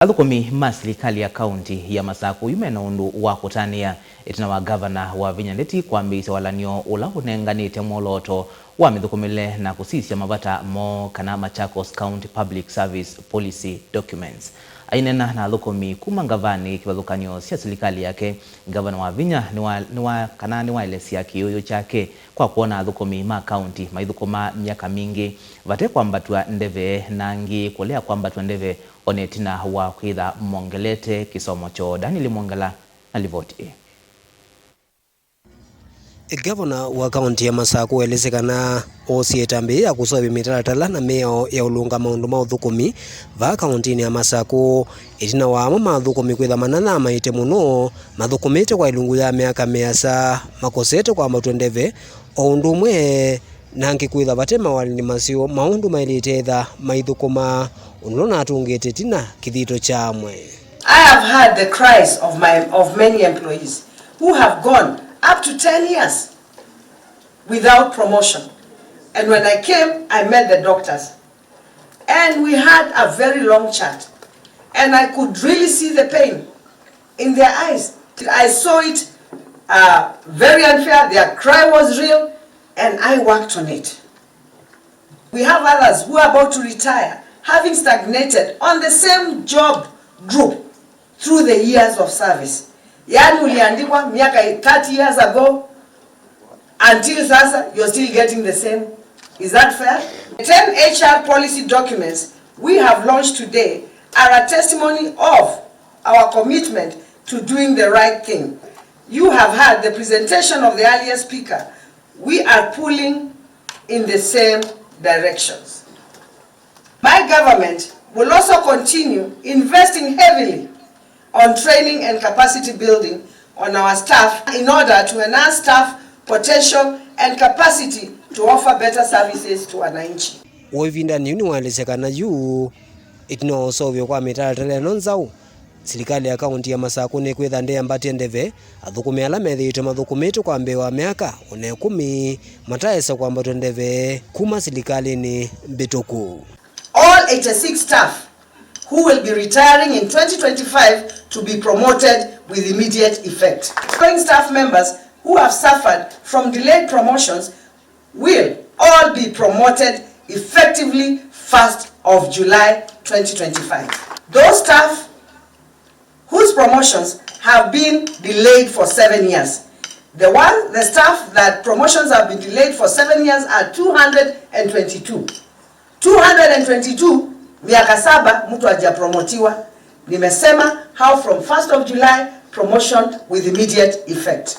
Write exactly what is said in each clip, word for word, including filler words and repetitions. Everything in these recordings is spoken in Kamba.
Athũkũmi ma silikalĩ ya kaũnti ya Masakũ yu mena ũndũ wa kũtanĩa ĩtina wa ngavana Wavinya Ndeti kwambĩĩsya walany'o ũla ũnenganĩte mwolooto wa mĩthũkũmĩle na kũsisya mavata moo, kana Machakos County Public Service Policy Documents. Aineena na athũkũmi kuma ngavanĩ kĩvathũkany'o sya silikalĩ yake, Ngavana Wavinya nĩwa, nĩwa, kana nĩwaelesya kĩũũyũ kyake kwa kwona athũkũmi ma kaũnti maithũkũma myaka mingĩ vate kwambatw'a ndeve, na angĩ kũlea kwambatw'a ndeve o na ĩtina wa kwĩtha mongelete kĩsomo kyoo. Daniel Mwongela na livoti ĩĩ. Ngavana wa kaũnti ya Masakũ waelesya kana oosie ĩtambya ya kũseũvya mĩtalatala na mĩao ya ũlũnga maũndũ ma ũthũkũmi vaa kaũntinĩ ya Masakũ, ĩtina wa amwe ma athũkũmi kwĩtha mananyaamaĩte mũno mathũkũmĩte kwa ĩlungu ya myaka mĩasa makosete kwambatw'a ndeve, o ũndũ ũmwe na angĩ kwĩtha vate mawalani maseo maũndũ maĩlĩte etha maithũkũma, ũndũ ũla ũnatũngĩte ĩtina kĩthito kya amwe. I have heard the cries of my, of many employees who have gone up to ten years without promotion. And when I came, I met the doctors. And we had a very long chat. And I could really see the pain in their eyes. I saw it, uh, very unfair. Their cry was real, and I worked on it. We have others who are about to retire, having stagnated on the same job group through the years of service. Yaani uliandikwa miaka thirty years ago, until sasa, you're still getting the same. Is that fair? The ten H R policy documents we have launched today are a testimony of our commitment to doing the right thing. You have heard the presentation of the earlier speaker. We are pulling in the same directions. My government will also continue investing heavily on training and capacity building on our staff in order to enhance staff potential and capacity to offer better services to wananchi. Wĩ ĩvindanĩ yĩu nĩwaelesya kana yu ĩtina wa ũseũvyo kwa mĩtalatala ĩno nzaũ, silikalĩ ya kaũnti ya Masakũ nĩkwĩtha ndĩyambatya ndeve athũkũmi ala methĩĩtwe mathũkũmĩtwe kwa mbee wa myaka o na ĩkũmi mataesa kwambatw'a ndeve kuma silikalĩnĩ mbĩtũku. All eighty-six staff who will be retiring in twenty twenty-five to be promoted with immediate effect. Staff members who have suffered from delayed promotions will all be promoted effectively first of July twenty twenty-five. Those staff whose promotions have been delayed for seven years. The one, the staff that promotions have been delayed for seven years are two hundred and twenty-two. Two hundred and twenty-two, miaka saba mtu hajapromotiwa. Nimesema how from first of July, promotion with immediate effect.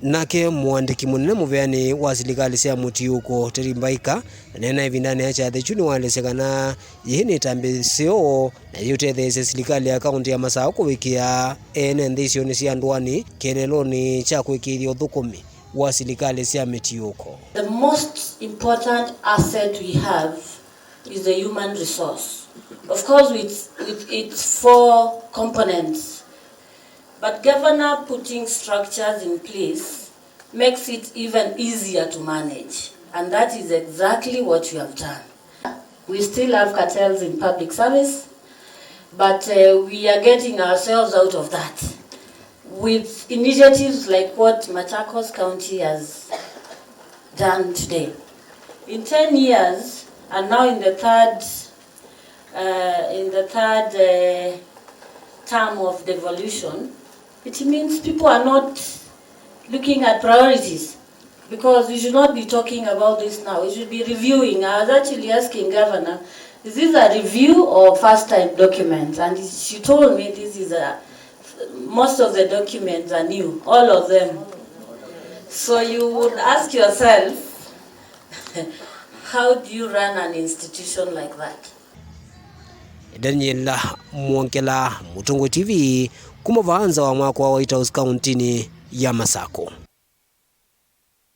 Nake mũandĩki mũnene mũveanĩ wa silikalĩ sya mũtiũko, Terry Mbaika, aneena ĩvindanĩ ya kyathĩ kyu nĩwaelesya kana yĩĩ nĩ ĩtambya ĩseo na yĩũtetheesya silikalĩ ya kaũnti ya Masakũ kũvikĩa ene nthĩ isionĩ sya ndũanĩ kĩeleelonĩ kya kũĩkĩĩthya ũthũkũmi wa silikalĩ sya mĩtiũko. The most important asset we have is the human resource. Of course, with, with its four components, but governor putting structures in place makes it even easier to manage, and that is exactly what we have done. We still have cartels in public service, but, uh, we are getting ourselves out of that with initiatives like what Machakos County has done today. In ten years, and now in the third, uh, in the third, uh, term of devolution, it means people are not looking at priorities, because we should not be talking about this now. We should be reviewing. I was actually asking governor, is this a review or first time documents? And she told me this is a, most of the documents are new, all of them. So you would ask yourself, how do you run an institution like that? Daniel Mwongela, Mũtongoi T V, kuma vaa nza wa mwako wa White House kaũntinĩ ya Masakũ.